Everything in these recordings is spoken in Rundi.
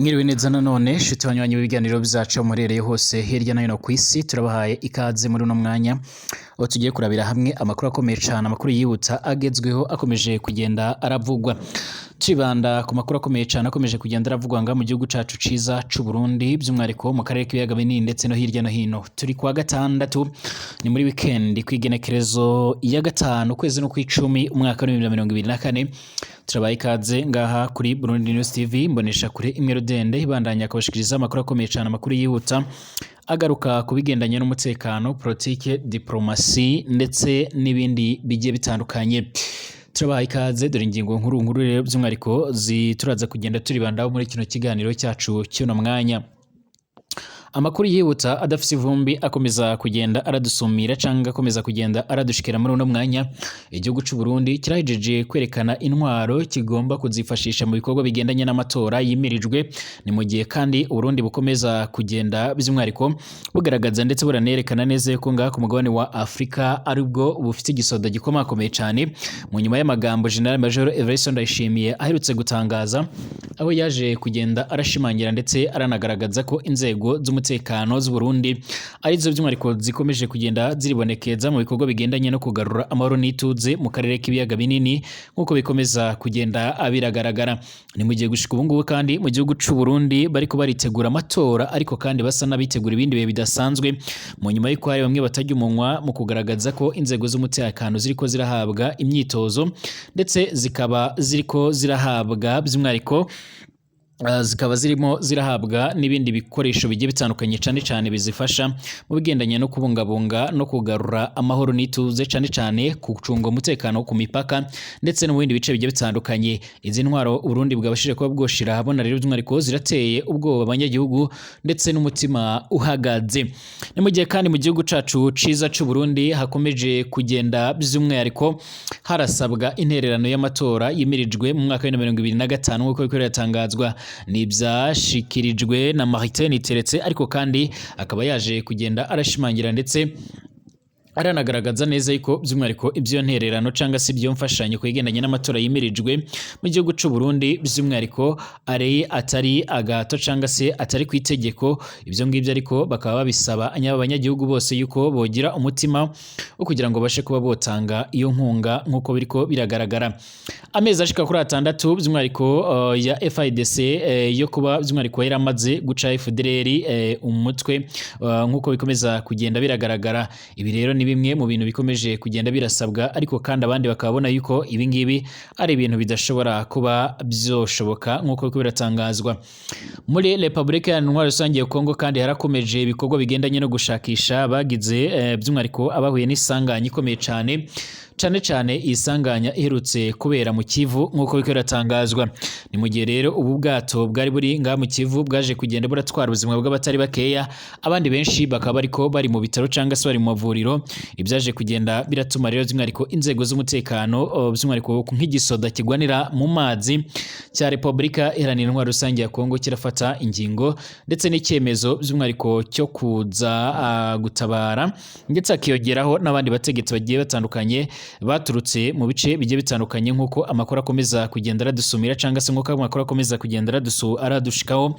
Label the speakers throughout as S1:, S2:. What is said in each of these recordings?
S1: Mwiriwe neza nanone shuti banywanyi b'ibiganiro byacu murereye hose hirya no hino ku isi, turabahaye ikaze muri uno mwanya aho tugiye kurabira hamwe amakuru akomeye cyane, amakuru yihuta agezweho akomeje kugenda aravugwa. Turibanda ku makuru akomeye cyane akomeje kugenda aravugwa nga mu gihugu cacu ciza c'u Burundi, by'umwihariko mu karere k'ibiyaga binini ndetse no hirya no hino. Turi kuwa gatandatu, ni muri weekend, kw'igenekerezo ya 5 ukwezi no kw'icumi umwaka wa 2024. Turabaye ikaze ngaha kuri Burundi News TV, mbonesha kure imwe rudende ibandanya akabashikiriza amakuru akomeye cyane, amakuru yihuta agaruka ku bigendanye n'umutekano, politike, diplomasi ndetse n'ibindi bigiye bitandukanye. Turabaha ikaze. Dore ingingo nkuru nkuru rero by'umwihariko turaza kugenda turibandaho muri kino kiganiro cyacu cy'uno mwanya. Amakuru yihuta adafise ivumbi akomeza kugenda aradusumira cyangwa akomeza kugenda aradushikira muri uno mwanya: igihugu c'u Burundi kirahejeje kwerekana intwaro kigomba kuzifashisha mu bikorwa bigendanye n'amatora yimirijwe. Ni mu gihe kandi Uburundi bukomeza kugenda by'umwihariko bugaragaza ndetse buranerekana neza yuko ngaha ku mugabane wa Afurika aribwo bufite igisoda gikomakomeye cyane, mu nyuma y'amagambo General Major Evariste Ndayishimiye aherutse gutangaza, aho yaje kugenda arashimangira ndetse aranagaragaza ko inzego z'umutekano z'u Burundi arizo by'umwihariko zikomeje kugenda ziribonekeza mu bikorwa bigendanye no kugarura amahoro n'ituze mu karere k'ibiyaga binini, nk'uko bikomeza kugenda biragaragara. Ni mu gihe gushika ubu ngubu kandi mu gihugu c'u Burundi bariko baritegura amatora, ariko kandi basa n'abitegura ibindi bihe bidasanzwe, mu nyuma y'uko hari bamwe batarya umunwa mu kugaragaza ko inzego z'umutekano ziriko zirahabwa imyitozo, ndetse zikaba ziriko zirahabwa by'umwihariko zikaba zirimo zirahabwa n'ibindi bikoresho bigiye bitandukanye, cyane cyane bizifasha mu bigendanye no kubungabunga no kugarura amahoro n'ituze, cyane cyane gucunga umutekano ku mipaka ndetse no mu bindi bice bigiye bitandukanye. Izi ntwaro Burundi bwabashije kuba bwoshira ahabona rero by'umwihariko zirateye ubwoba abanyagihugu ndetse n'umutima uhagaze. Ni mu gihe kandi mu gihugu cacu ciza c'u Burundi hakomeje kugenda by'umwihariko harasabwa intererano y'amatora yimirijwe mu mwaka wa 2025, nk'uko biriko biratangazwa ni ibyashikirijwe na Martin Teretse, ariko kandi akaba yaje kugenda arashimangira ndetse aranagaragaza neza yuko by'umwihariko ibyo ntererano cyangwa se ibyo mfashanyo ku bigendanye n'amatora yimirijwe mu gihugu c'u Burundi by'umwihariko ari atari agahato cyangwa se atari ku itegeko. Ibyo ngibyo ariko bakaba babisaba abanyagihugu bose yuko bogira umutima wo kugira ngo bashe kuba botanga iyo nkunga, nk'uko biriko biragaragara. Amezi ashika kuri 6 by'umwihariko ya FIDC yo kuba by'umwihariko yaramaze guca FDLR umutwe, nk'uko bikomeza kugenda biragaragara. Ibi rero ni bimwe mu bintu bikomeje kugenda birasabwa, ariko kandi abandi bakabona yuko ibi ngibi ari ibintu bidashobora kuba byoshoboka, nk'uko biriko biratangazwa. Muri Repubulika Iharanira Rusange ya Kongo kandi harakomeje ibikorwa bigendanye no gushakisha bagize by'umwihariko abahuye n'isanganya ikomeye cyane, cyane cyane iyi sanganya iherutse kubera mu Kivu, nk'uko biriko biratangazwa. Ni mu gihe rero ubu bwato bwari buri ngaha mu Kivu bwaje kugenda buratwara ubuzima bw'abatari bakeya, abandi benshi bakaba bariko bari mu bitaro cyangwa se bari mu mavuriro. Ibyaje kugenda biratuma rero by'umwihariko inzego z'umutekano, by'umwihariko nk'igisoda kigwanira mu mazi cya Repubulika Iharanira Intwaro Rusange ya Kongo, kirafata ingingo ndetse n'icyemezo by'umwihariko cyo kuza gutabara, ndetse hakiyongeraho n'abandi bategetsi bagiye batandukanye baturutse mu bice bigiye bitandukanye, nk'uko amakuru akomeza kugenda aradusumira cyangwa se nk'uko amakuru akomeza kugenda aradushikaho,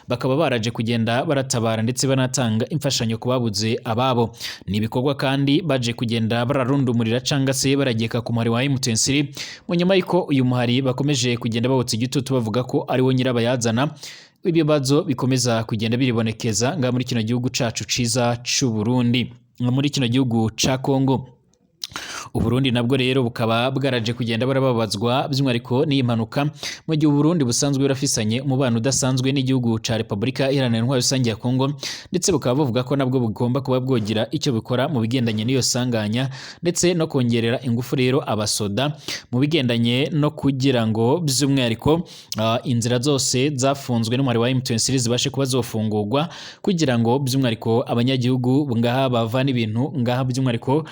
S1: bakaba baraje kugenda baratabara ndetse banatanga imfashanyo ku babuze ababo. Ni ibikorwa kandi baje kugenda bararundumurira cyangwa se barageka ku muhari wa M23, mu nyuma y'uko uyu muhari bakomeje kugenda bawutsa igitutu bavuga ko ari wo nyirabayazana ibibazo bikomeza kugenda biribonekeza ngaha muri kino gihugu cacu ciza c'u Burundi, muri kino gihugu ca Kongo. Uburundi nabwo rero bukaba bwaraje kugenda barababazwa by'umwihariko n'iyi mpanuka, mu gihe Uburundi busanzwe burafisanye umubano udasanzwe n'igihugu ca Repubulika Iharanira Intwaro Rusange ya Kongo, ndetse bukaba buvuga ko nabwo bugomba kuba bwogira icyo bukora mu bigendanye n'iyo sanganya, ndetse no kongerera ingufu rero abasoda mu bigendanye no kugira ngo by'umwihariko inzira zose zafunzwe n'umuhari wa M23 zibashe kuba zofungurwa, kugira ngo by'umwihariko abanyagihugu ngaha bavana ibintu ngaha by'umwihariko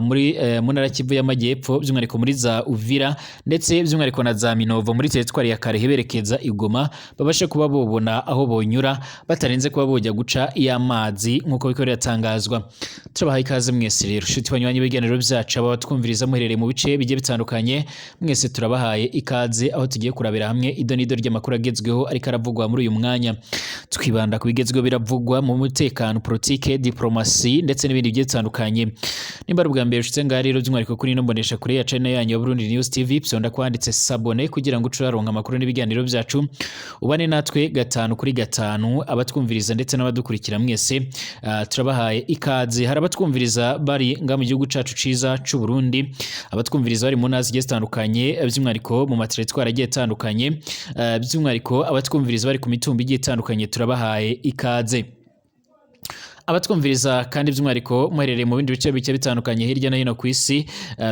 S1: muri mu ntara Kivu y'Amajyepfo, by'umwihariko muri za Uvira ndetse by'umwihariko na za Minovo muri teritwari ya Karehe berekeza i Goma, babashe kuba bobona aho bonyura batarenze kuba bojya guca iy'amazi nk'uko biriko biratangazwa. Turabahaye ikaze mwese rero shuti banywanyi b'ibiganiro byacu, aba twumviriza muherereye mu bice bigiye bitandukanye, mwese turabahaye ikaze aho tugiye kurabira hamwe idonido ry'amakuru agezweho ariko aravugwa muri uyu mwanya. Twibanda ku bigezweho biravugwa mu mutekano, politike, diplomasi ndetse n'ibindi bigiye bitandukanye. Nimba ari ubwa mbere ushitse ngaha rero, by'umwihariko kuri ino mbonesha kure ya channel yanyu ya Burundi News TV, psonda kwanditse s'abonner kugira ngo uce uraronka amakuru n'ibiganiro byacu, ubane natwe gatanu kuri gatanu. Abatwumviriza ndetse n'abadukurikira mwese, turabahaye ikaze. Hari abatwumviriza bari nga mu gihugu cacu ciza c'u Burundi, abatwumviriza bari mu ntara zigiye zitandukanye, by'umwihariko mu materitwari agiye atandukanye, by'umwihariko abatwumviriza bari ku mitumba igiye itandukanye, turabahaye ikaze. Abatwumviriza kandi by'umwihariko muherereye mu bindi bice bice bitandukanye hirya no hino ku isi,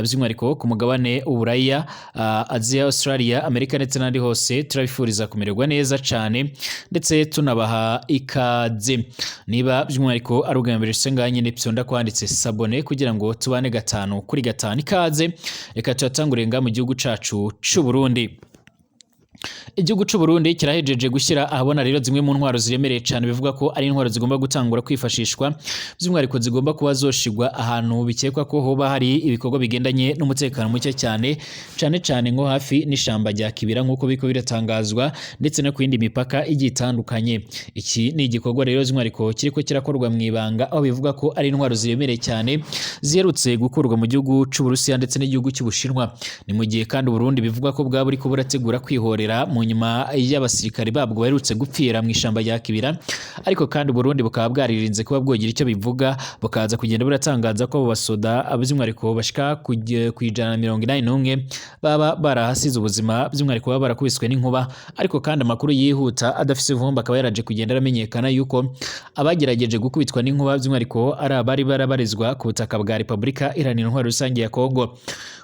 S1: by'umwihariko ku mugabane w'Uburaya, Aziya, Australia, Amerika ndetse n'ahandi hose, turabifuriza kumererwa neza cyane ndetse tunabaha ikaze. Niba by'umwihariko ari ubwa mbere ushitse ngaha nyine, psonda kwanditse s'abonner kugira ngo tubane gatanu kuri gatanu. Ikaze, reka tuyatangure nga mu gihugu cacu c'u Burundi. Igihugu c'u Burundi kirahejeje gushyira ahabona rero zimwe mu ntwaro ziremereye cyane, bivuga ko ari intwaro zigomba gutangura kwifashishwa, by'umwihariko zigomba kuba zoshigwa ahantu bikekwa ko hoba hari ibikorwa bigendanye n'umutekano muke, cyane cyane cyane nko hafi n'ishamba rya Kibira nk'uko biriko biratangazwa, ndetse no ku yindi mipaka igiye itandukanye. Iki ni igikorwa rero by'umwihariko kiriko kirakorwa mu ibanga, aho bivuga ko ari intwaro ziremereye cyane ziherutse gukurwa mu gihugu c'u Burusiya ndetse n'igihugu cy'Ubushinwa. Ni mu gihe kandi Burundi bivugwa ko bwaba buriko burategura kwihorera mu nyuma y'abasirikare babwo baherutse gupfira mu ishamba rya Kibira, ariko kandi Burundi bukaba bwaririnze kuba bwogira icyo bivuga, bukaza kugenda buratangaza ko abo basoda by'umwihariko bashika ku 181 baba barahasize ubuzima, by'umwihariko baba barakubiswe n'inkuba. Ariko kandi amakuru yihuta adafise ivumbi akaba yaraje kugenda aramenyekana yuko abagerageje gukubitwa n'inkuba by'umwihariko ari abari barabarizwa ku butaka bwa Repubulika Iharanira Intwaro Rusange ya Kongo.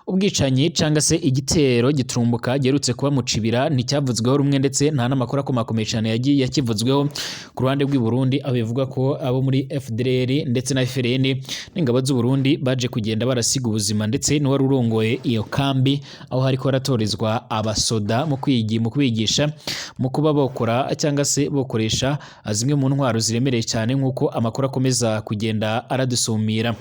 S1: Ubwicanyi canga se igitero giturumbuka giherutse kuba mu Cibira nticyavuzweho rumwe, ndetse nta n'amakuru akomakomeye cyane yagiye yakivuzweho ku ruhande rw'i Burundi, aho bivuga ko abo muri FDLR ndetse na FRN n'ingabo z'u Burundi baje kugenda barasiga ubuzima, ndetse n'uwari urongoye iyo kambi aho hariko haratorezwa abasoda mu kwigi mu kubigisha mu kuba bokora cyangwa se bokoresha zimwe mu ntwaro ziremereye cyane, nk'uko amakuru akomeza kugenda aradusumira.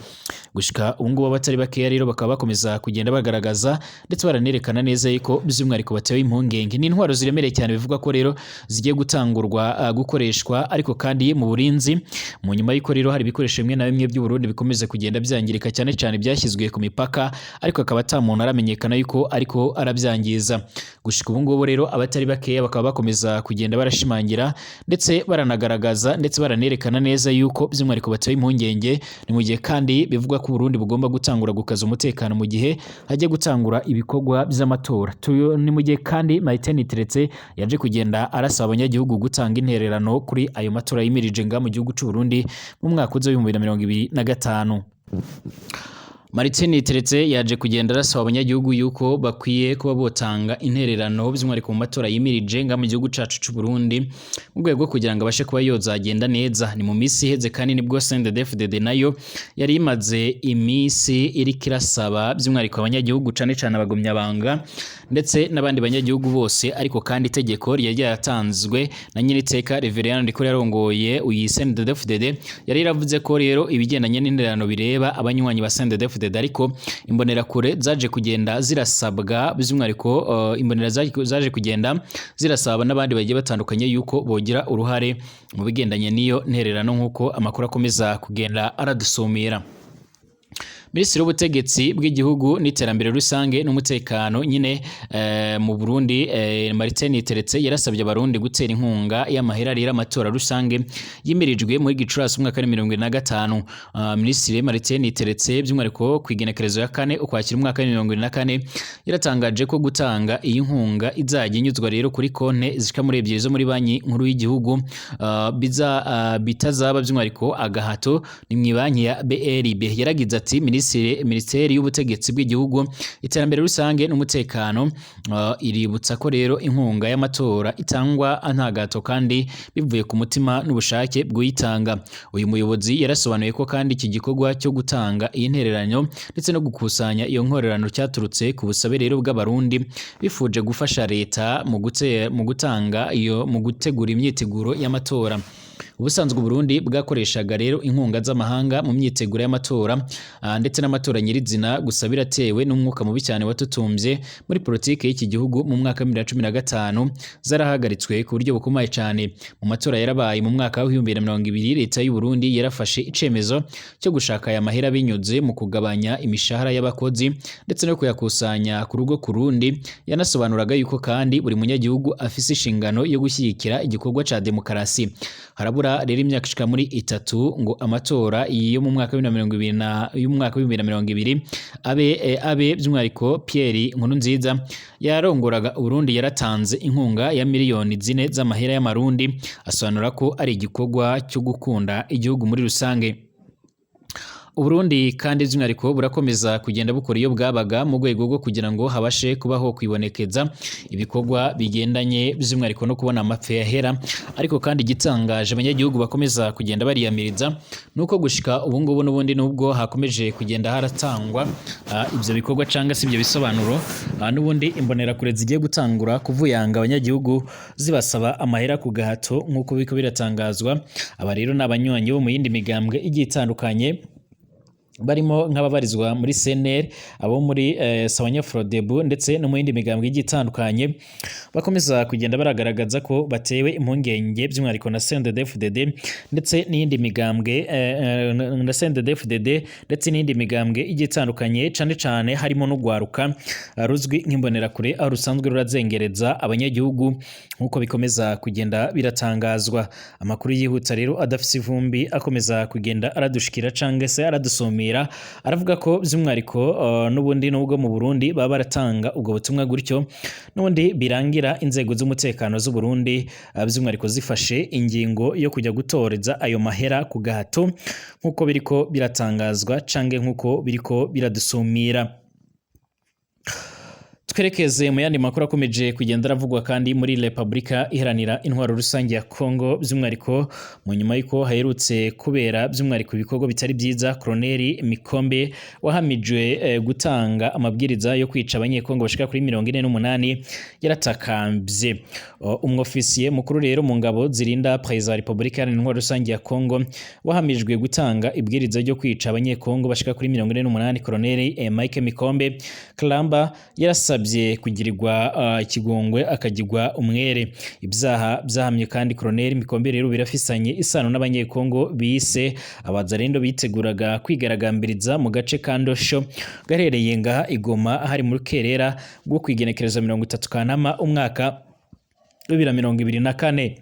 S1: Gushika ubu ngubu abatari bakeya rero bakaba bakomeza kugenda bagaragaza ndetse baranerekana neza yuko by'umwihariko batewe impungenge ni intwaro ziremereye cyane, bivugwa ko rero zigiye gutangurwa gukoreshwa, ariko kandi mu burinzi, mu nyuma y'uko rero hari ibikoresho bimwe na bimwe by'u Burundi bikomeza kugenda byangirika, cyane cyane byashyizwe ku mipaka, ariko akaba ata muntu aramenyekana yuko ariko arabyangiza. Gushika ubu ngubu rero abatari bakeya bakaba bakomeza kugenda barashimangira ndetse baranagaragaza ndetse baranerekana neza yuko by'umwihariko batewe impungenge. Ni mu gihe kandi bivugwa ko Burundi bugomba gutangura gukaza umutekano mu gihe hajya gutangura ibikorwa by'amatora. Ni mu gihe kandi Martin Teretse yaje kugenda arasaba abanyagihugu gutanga intererano kuri ayo matora yimirije nga mu gihugu c'u Burundi mu mwaka uza w'2025. Martin Teretse yaje kugenda arasaba abanyagihugu yuko bakwiye kuba botanga intererano by'umwihariko mu matora yimirije nga mu gihugu cacu c'u Burundi, mu rwego rwo kugira ngo abashe kuba yozagenda neza. Ni mu minsi iheze kandi nibwo CNDD-FDD nayo yari imaze iminsi iriko irasaba by'umwihariko abanyagihugu, cane cane abagumyabanga ndetse n'abandi banyagihugu bose, ariko kandi itegeko ryari ryaratanzwe na nyiriteka Reverend Ndikuri yarongoye uyi CNDD-FDD, yari yaravuze ko rero ibigendanye n'intererano bireba abanywanyi ba CNDD-FDD, ariko imbonerakure zaje kugenda zirasabwa by'umwihariko, imbonera zaje kugenda zirasaba n'abandi bagiye batandukanye yuko bogira uruhare mu bigendanye n'iyo ntererano, nk'uko amakuru akomeza kugenda aradusumira. Minisitiri w'ubutegetsi bw'igihugu n'iterambere rusange n'umutekano nyine mu Burundi, Martin Teretse, yarasabye abarundi gutera inkunga y'amahera rero amatora rusange yimirijwe muri Gicurasi umwaka wa 2025. Minisitiri Martin Teretse by'umwihariko ku igenekerezo ya 4 Ukwakira umwaka wa 2024 yaratangaje ko gutanga iyi nkunga izajya inyuzwa rero kuri konte zishika muri ebyiri zo muri banki nkuru y'igihugu, bitazaba by'umwihariko agahato, ni mu banki ya BRB. Yaragize ati: Minisiteri y'ubutegetsi bw'igihugu, iterambere rusange n'umutekano iributsa ko rero inkunga y'amatora itangwa nta gato kandi bivuye ku mutima n'ubushake bw'uyitanga. Uyu muyobozi yarasobanuye ko kandi iki gikorwa cyo gutanga iyi ntereranyo ndetse no gukusanya iyo nkorerano cyaturutse ku busabe rero bw'Abarundi bifuje gufasha leta mu gutanga iyo mu gutegura imyiteguro y'amatora. Ubusanzwe Uburundi bwakoreshaga rero inkunga z'amahanga mu myiteguro y'amatora ndetse n'amatora nyirizina, gusa biratewe n'umwuka mubi cyane watutumbye muri politike y'iki gihugu mu mwaka wa 2015 zarahagaritswe ku buryo bukomeye cyane. Mu matora yarabaye mu mwaka wa 2020, leta y'u Burundi yarafashe icemezo cyo gushaka aya mahera binyuze mu kugabanya imishahara y'abakozi ndetse no kuyakusanya ku rugo ku rundi. Yanasobanuraga yuko kandi buri munyagihugu afise inshingano yo gushyigikira igikorwa ca demokarasi. Harabura rero imyaka ishika muri 3 ngo amatora yo mu mwaka wa 2020 na y'umwaka wa 2020 abe. By'umwihariko Pierre Nkurunziza yarongoraga Uburundi yaratanze inkunga ya miliyoni 4 z'amahera y'amarundi, asobanura ko ari igikorwa cyo gukunda igihugu muri rusange. Uburundi kandi by'umwihariko burakomeza kugenda bukora iyo bwabaga mu rwego rwo kugira ngo habashe kubaho kwibonekeza ibikorwa bigendanye by'umwihariko no kubona amapfe yahera. Ariko kandi igitangaje abanyagihugu bakomeza kugenda bariyamiriza nuko gushika ubu ngubu n'ubundi nubwo hakomeje kugenda haratangwa ibyo bikorwa cyangwa se ibyo bisobanuro, n'ubundi imbonerakure zigiye gutangura kuvuyanga abanyagihugu zibasaba amahera ku gahato nk'uko biriko biratangazwa. Aba rero ni abanywanyi bo mu yindi migambwe igiye itandukanye, barimo nk'ababarizwa muri CNL, abo muri Sawanya Frodebu ndetse no mu yindi migambwe igiye itandukanye, bakomeza kugenda baragaragaza ko batewe impungenge by'umwihariko na CNDD-FDD ndetse n'iyindi migambwe na CNDD-FDD ndetse n'iyindi migambwe igiye itandukanye, cane cane harimo n'ugwaruka ruzwi nk'imbonerakure aho rusanzwe rurazengereza abanyagihugu nk'uko bikomeza kugenda biratangazwa. Amakuru yihuta rero adafise ivumbi akomeza kugenda aradushikira cange se aradusumira, aravuga ko by'umwihariko n'ubundi nubwo mu Burundi baba baratanga ubwo butumwa gutyo, n'ubundi birangira inzego z'umutekano z'u Burundi by'umwihariko zifashe ingingo yo kujya gutoreza ayo mahera ku gahato nk'uko biriko biratangazwa cange nk'uko biriko biradusumira. Twerekeze mu yandi makuru akomeje kugenda aravugwa kandi muri Republika Iharanira Intwaro Rusange ya Kongo, by'umwihariko mu nyuma y'uko haherutse kubera by'umwihariko ibikorwa bitari byiza. Colonel Mikombe wahamijwe gutanga amabwiriza yo kwica abanyekongo bashika kuri 48 yaratakambye. Umwofisiye mukuru rero mu ngabo zirinda Perezida wa Republika Iharanira Intwaro Rusange ya Kongo wahamijwe gutanga ibwiriza ryo kwica abanyekongo bashika kuri 48, Colonel Mike Mikombe Klamba yarasabye kugirirwa ikigongwe akagirwa umwere. Ibyaha byahamye kandi Colonel Mikombe rero birafisanye isano n'abanyekongo bise abazarendo biteguraga kwigaragambiriza mu gace ka Ndosho gaherereye ngaha Igoma hari muri Kerera bwo kwigenekereza 30 Kanama umwaka 2024.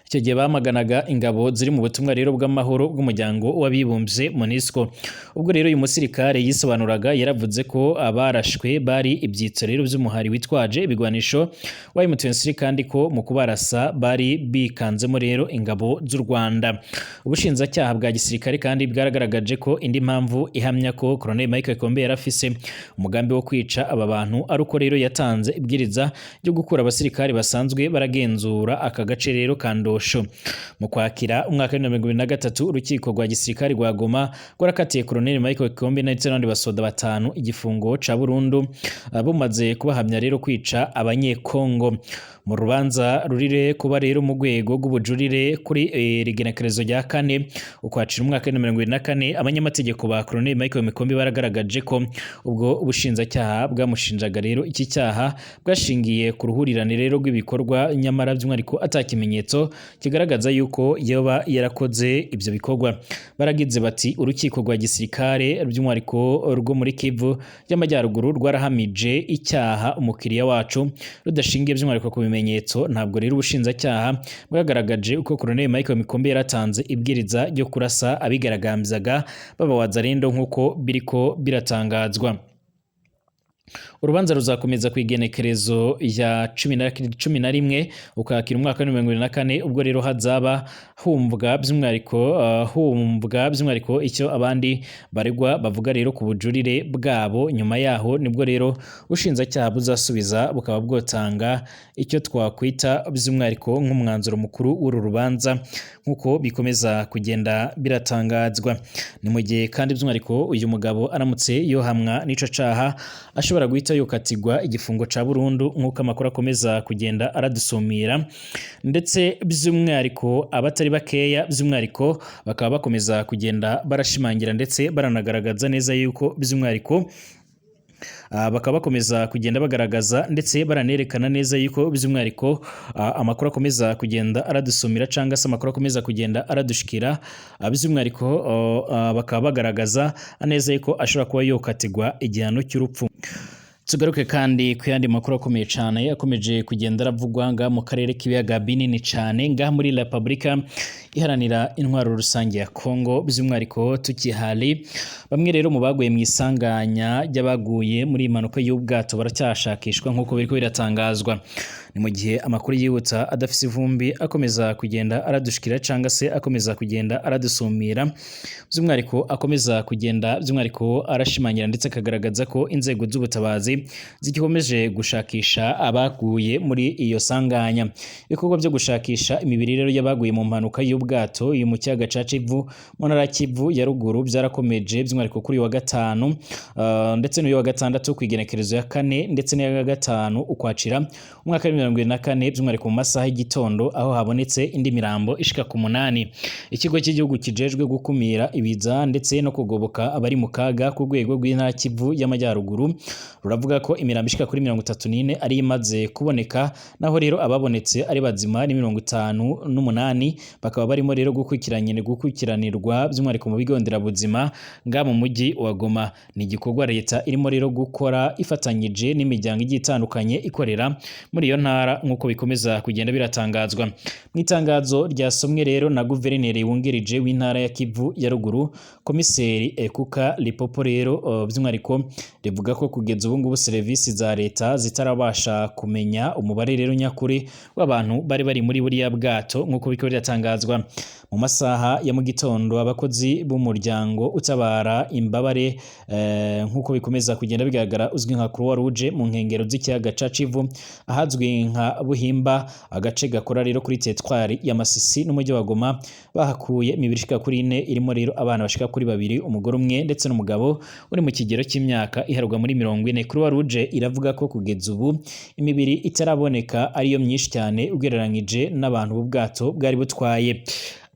S1: Icyo gihe bamaganaga ingabo ziri mu butumwa rero bw'amahoro bw'umuryango w'abibumbye MONUSCO. Ubwo rero uyu musirikare yisobanuraga yaravuze ko abarashwe bari ibyitso rero by'umuhari witwaje ibigwanisho wa M23, kandi ko mu kubarasa bari bikanzemo rero ingabo z'u Rwanda. Ubushinjacyaha bwa gisirikare kandi bwaragaragaje ko indi mpamvu ihamya ko Colonel Michael Kombe yarafise umugambi wo kwica aba bantu ari uko rero yatanze ibwiriza ryo gukura abasirikare basanzwe baragenzura aka gace rero ka Ndosho. Mu kwakira umwaka wa 2023, urukiko rwa gisirikare rwa Goma rwarakatiye Colonel Michael Kombe ndetse n'abandi basoda 5 igifungo ca burundu, bumaze kubahamya rero kwica abanyekongo. Mu rubanza rurire kuba rero mu rwego rw'ubujurire kuri rigenekerezo rya 4 ukwakira umwaka wa 2024, abanyamategeko ba Colonel Michael Mikombe baragaragaje ko ubwo ubushinjacyaha bwamushinjaga rero iki cyaha bwashingiye ku ruhurirane rero rw'ibikorwa, nyamara by'umwihariko atakimenyetso kigaragaza yuko yoba yarakoze ibyo bikorwa. Baragize bati urukiko rwa gisirikare by'umwihariko rwo muri Kivu y'Amajyaruguru rwarahamije icyaha umukiriya wacu rudashingiye by'umwihariko ku bimenyetso. Ntabwo rero ubushinjacyaha bwagaragaje uko Colonel Michael Mikombe yaratanze ibwiriza ryo kurasa abigaragambyaga b'abawazarendo nk'uko biriko biratangazwa. Urubanza ruzakomeza ku igenekerezo ya 11 Ukwakira umwaka wa 2024, ubwo rero hazaba humvwa by'umwihariko icyo abandi baregwa bavuga rero ku bujurire bwabo. Nyuma yaho nibwo rero ubushinjacyaha buzasubiza, bukaba bwotanga icyo twakwita by'umwihariko nk'umwanzuro mukuru w'uru rubanza, nk'uko bikomeza kugenda biratangazwa. Ni mu gihe kandi by'umwihariko uyu mugabo aramutse yohamwa n'ico caha, ashobora guhita yokatirwa igifungo ca burundu, nk'uko amakuru akomeza kugenda aradusumira. Ndetse by'umwihariko abatari bakeya by'umwihariko bakaba bakomeza kugenda barashimangira ndetse baranagaragaza neza yuko by'umwihariko bakaba bakomeza kugenda bagaragaza ndetse baranerekana neza yuko by'umwihariko amakuru akomeza kugenda aradusumira cyangwa se amakuru akomeza kugenda aradushikira, by'umwihariko bakaba bagaragaza neza yuko ashobora kuba yokatirwa igihano cy'urupfu. Tugaruke kandi ku yandi makuru akomeye cyane akomeje kugenda aravugwa ngaha mu karere k'ibiyaga binini cyane, ngaha muri Repubulika Iharanira Intwaro Rusange ya Kongo. By'umwihariko tukihari, bamwe rero mu baguye mu isanganya ry'abaguye muri iyi mpanuka y'ubwato baracyashakishwa, nk'uko biriko biratangazwa. Ni mu gihe amakuru yibutsa adafise ivumbi akomeza kugenda aradushikira cyangwa se akomeza kugenda aradusumira, by'umwihariko akomeza kugenda by'umwihariko arashimangira ndetse akagaragaza ko inzego z'ubutabazi zigikomeje gushakisha abaguye muri iyo sanganya. Ibikorwa byo gushakisha imibiri rero y'abaguye mu mpanuka y'ubwato iyo mu kiyaga ca Kivu, mu ntara ya Kivu ya Ruguru, byarakomeje by'umwihariko kuri uyu wa gatanu ndetse n'uyu wa gatandatu, ku igenekerezo ya 4 ndetse n'iya 5 Ukwakira umwaka wa 2024, by'umwihariko mu masaha y'igitondo, aho habonetse indi mirambo ishika ku 8. Ikigo cy'igihugu kijejwe gukumira ibiza ndetse no kugoboka abari mu kaga ku rwego rw'intara Kivu y'Amajyaruguru ruravuga ko imirambo ishika kuri 34 ari imaze kuboneka, naho rero ababonetse ari bazima ni 58, bakaba barimo rero gukurikiranirwa by'umwihariko mu bigo nderabuzima nga mu mujyi wa Goma. Ni igikorwa leta irimo rero gukora ifatanyije n'imiryango igiye itandukanye ikorera muri iyo ntara, nk'uko bikomeza kugenda biratangazwa. Mu itangazo ryasomwe rero na guverineri wungirije w'intara ya Kivu ya Ruguru, komiseri Ekuka Lipopo rero, by'umwihariko rivuga ko kugeza ubu ngubu serivisi za leta zitarabasha kumenya umubare rero nyakuri w'abantu bari bari muri buriya bwato, nk'uko biriko biratangazwa. Mu masaha ya mu gitondo, abakozi b'umuryango utabara imbabare, nk'uko bikomeza kugenda bigaragara, uzwi nka Croix Rouge, mu nkengero z'ikiyaga ca Kivu ahazwi nka Buhimba, agace gakora rero kuri teritwari ya Masisi n'umujyi wa Goma, bahakuye imibiri ishika kuri ine, irimo rero abana bashika kuri babiri, umugore umwe ndetse n'umugabo uri mu kigero cy'imyaka iharurwa muri 40. Croix Rouge iravuga ko kugeza ubu imibiri itaraboneka ariyo myinshi cyane ugereranyije n'abantu b'ubwato bwari butwaye.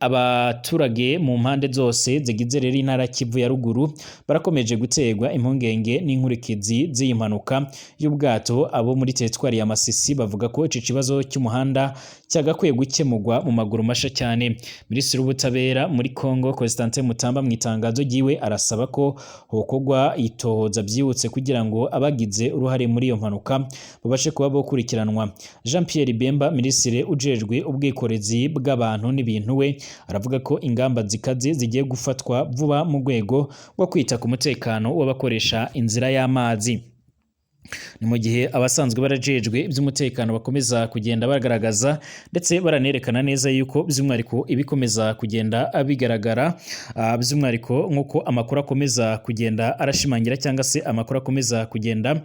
S1: Abaturage mu mpande zose zigize rero intara Kivu ya Ruguru barakomeje guterwa impungenge n'inkurikizi z'iyi mpanuka y'ubwato. Abo muri teritwari ya Masisi bavuga ko ici kibazo cy'umuhanda cyagakwiye gukemurwa mu maguru masha cyane. Minisitiri w'Ubutabera muri Congo, Constantin Mutamba, mu itangazo ryiwe arasaba ko hokorwa itohoza byihuse kugira ngo abagize uruhare muri iyo mpanuka babashe kuba bokurikiranwa. Jean Pierre Bemba, minisitiri ujejwe ubwikorezi bw'abantu n'ibintu, we aravuga ko ingamba zikaze zigiye gufatwa vuba mu rwego rwo kwita ku mutekano w'abakoresha inzira y'amazi. Ni mu gihe abasanzwe barajejwe iby'umutekano bakomeza kugenda bagaragaza ndetse baranerekana neza yuko by'umwihariko ibikomeza kugenda bigaragara, by'umwihariko nk'uko amakuru akomeza kugenda arashimangira cyangwa se amakuru akomeza kugenda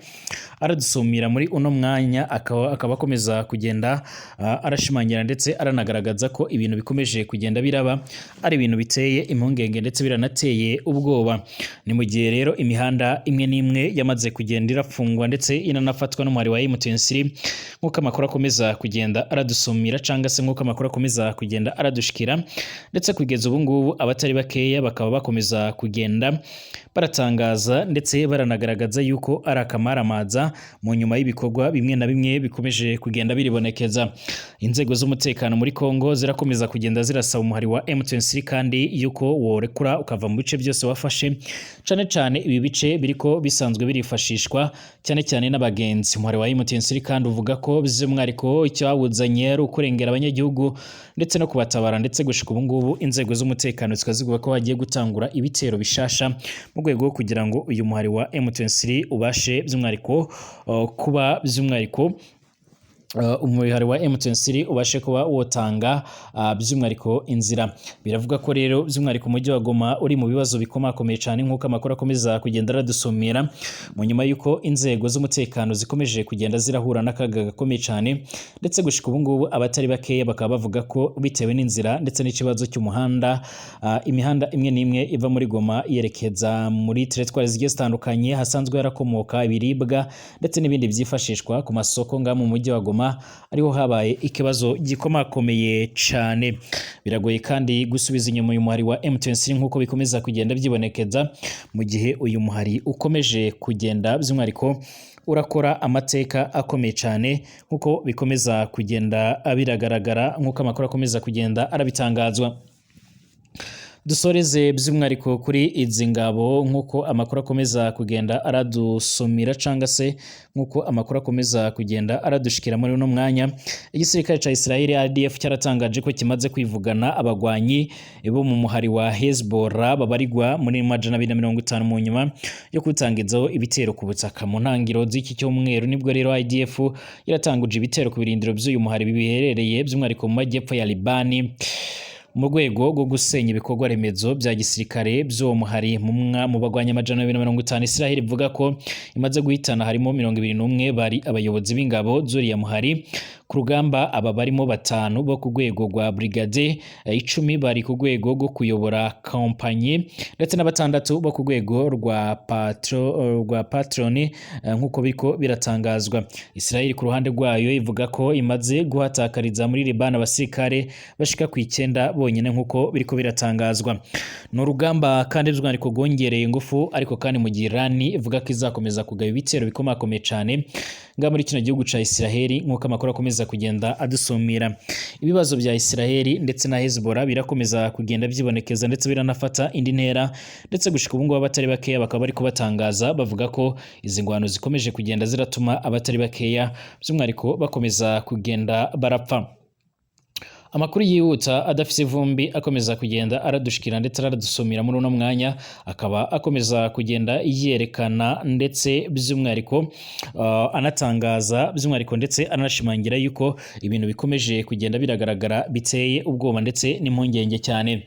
S1: aradusumira muri uno mwanya, akaba akomeza kugenda arashimangira ndetse aranagaragaza ko ibintu bikomeje kugenda biraba ari ibintu biteye impungenge ndetse biranateye ubwoba. Ni mu gihe rero imihanda imwe n'imwe yamaze kugenda irafungwa ndetse inanafatwa n'umuhari wa M23, nk'uko amakuru akomeza kugenda aradusumira cyangwa se nk'uko amakuru akomeza kugenda aradushikira. Ndetse kugeza ubu ngubu abatari bakeya bakaba bakomeza kugenda baratangaza ndetse baranagaragaza yuko ari akamaramaza mu nyuma y'ibikorwa bimwe na bimwe bikomeje kugenda biribonekeza. Inzego z'umutekano muri Congo zirakomeza kugenda zirasaba umuhari wa M23 kandi yuko worekura ukava mu bice byose wafashe, cane cane ibi bice biriko bisanzwe birifashishwa cyane. cyane cyane n'abagenzi. Umuhari wa M23 kandi uvuga ko by'umwihariko icyawuzanye ari ukurengera abanyagihugu ndetse no kubatabara, ndetse gushika ubu ngubu inzego z'umutekano zikaba zivuga ko hagiye gutangura ibitero bishasha mu rwego rwo kugira ngo uyu muhari wa M23 ubashe by'umwihariko kuba by'umwihariko umuhari wa M23 ubashe kuba wotanga by'umwihariko inzira. Biravuga ko rero by'umwihariko umujyi wa Goma uri mu bibazo bikomakomeye cyane, nk'uko amakuru akomeza kugenda aradusumira, mu nyuma y'uko inzego z'umutekano zikomeje kugenda zirahura n'akaga gakomeye cyane, ndetse gushika ubu ngubu abatari bakeya bakaba bavuga ko bitewe n'inzira ndetse n'ikibazo cy'umuhanda, imihanda imwe n'imwe iva muri Goma yerekeza muri teritwari zigiye zitandukanye hasanzwe harakomoka ibiribwa ndetse n'ibindi byifashishwa ku masoko ngaha mu mujyi wa Goma, ariho habaye ikibazo gikomakomeye cyane. Biragoye kandi gusubiza inyuma uyu muhari wa M23 nk'uko bikomeza kugenda byibonekeza, mu gihe uyu muhari ukomeje kugenda by'umwihariko urakora amateka akomeye cyane, nk'uko bikomeza kugenda biragaragara, nk'uko amakuru akomeza kugenda arabitangazwa. Dusoreze by'umwihariko kuri izi ngabo, nk'uko amakuru akomeza kugenda aradusumira, cyangwa se nk'uko amakuru akomeza kugenda aradushikira muri uno mwanya. Igisirikare ca Israel IDF cyaratangaje ko kimaze kwivugana abagwanyi bo mu muhari wa Hezbollah babarirwa muri 250 mu nyuma yo kutangizaho ibitero ku butaka. Mu ntangiro z'iki cyumweru nibwo rero IDF yaratanguje ibitero ku birindiro by'uyu muhari biherereye by'umwihariko mu majyepfo ya Libani, mu rwego rwo gusenya ibikorwa remezo bya gisirikare by'uwo muhari. Mu bagwanya 250 Israel ivuga ko imaze guhitana, harimo 21 bari abayobozi b'ingabo z'uriya muhari ku rugamba. Aba barimo batanu bo ku rwego rwa brigade, 10 bari ku rwego rwo kuyobora kompanyi, ndetse na batandatu bo ku rwego rwa patroni, nk'uko biriko biratangazwa. Israel ku ruhande rwayo ivuga ko imaze guhatakariza muri Liban abasirikare bashika ku 9 bonyine, nk'uko biriko biratangazwa. Ni urugamba kandi by'umwihariko rwongereye ingufu, ariko kandi mu gihe Iran ivuga ko izakomeza kugaba ibitero bikomakomeye cyane nga muri kino gihugu ca Israel, nk'uko amakuru akomeza kugenda adusumira. Ibibazo bya Israel ndetse na Hezbollah birakomeza kugenda byibonekeza ndetse biranafata indi ntera, ndetse gushika ubu ngubu abatari bakeya bakaba bari kubatangaza bavuga ko izi ngwano zikomeje kugenda ziratuma abatari bakeya by'umwihariko bakomeza kugenda barapfa. Amakuru yihuta adafise ivumbi akomeza kugenda aradushikira ndetse aradusumira muri uno mwanya, akaba akomeza kugenda yerekana ndetse by'umwihariko anatangaza by'umwihariko ndetse anashimangira yuko ibintu bikomeje kugenda biragaragara biteye ubwoba ndetse n'impungenge cyane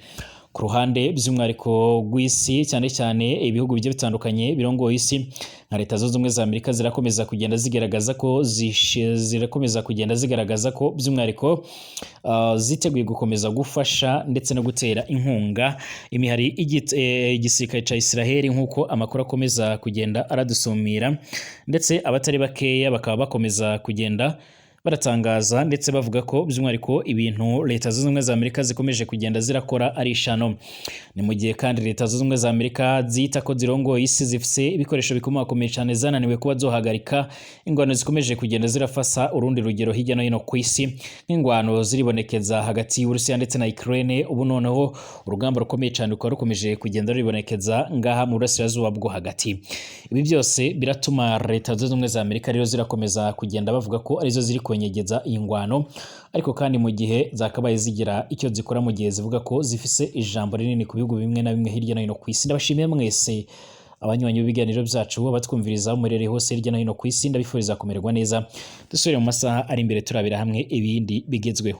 S1: ku ruhande by'umwihariko rw'isi, cyane cyane ibihugu bigiye bitandukanye birongoye isi nka Leta Zunze Ubumwe za Amerika zirakomeza kugenda zigaragaza ko zirakomeza kugenda zigaragaza ko by'umwihariko ziteguye gukomeza gufasha ndetse no gutera inkunga imihari igisirikare ca Israel, nk'uko amakuru akomeza kugenda aradusumira, ndetse abatari bakeya bakaba bakomeza kugenda baratangaza ndetse bavuga ko by'umwihariko ibintu Leta Zunze Ubumwe za Amerika zikomeje kugenda zirakora ari ishano. Ni mu gihe kandi Leta Zunze Ubumwe za Amerika zita ko zirongoye isi, zifise ibikoresho bikomakomeye cyane, zananiwe kuba zohagarika ingwano zikomeje kugenda zirafasa urundi rugero hirya no hino ku isi, nk'ingwano ziribonekeza hagati y'Uburusiya ndetse na Ukraine. Ubu noneho urugamba rukomeye cyane rukaba rukomeje kugenda ruribonekeza ngaha mu burasirazuba bwo hagati. Ibi byose biratuma Leta Zunze Ubumwe za Amerika rero zirakomeza kugenda bavuga ko arizo ziri kwenyegeza iyi ngwano, ariko kandi mu gihe zakabaye zigira icyo zikora, mu gihe zivuga ko zifise ijambo rinini ku bihugu bimwe na bimwe hirya no hino ku isi. Ndabashimiye mwese abanywanyi b'ibiganiro byacu, abatwumviriza aho muherereye hose hirya no hino ku isi, ndabifuriza kumererwa neza. Dusubire mu masaha ari imbere turabira hamwe ibindi bigezweho.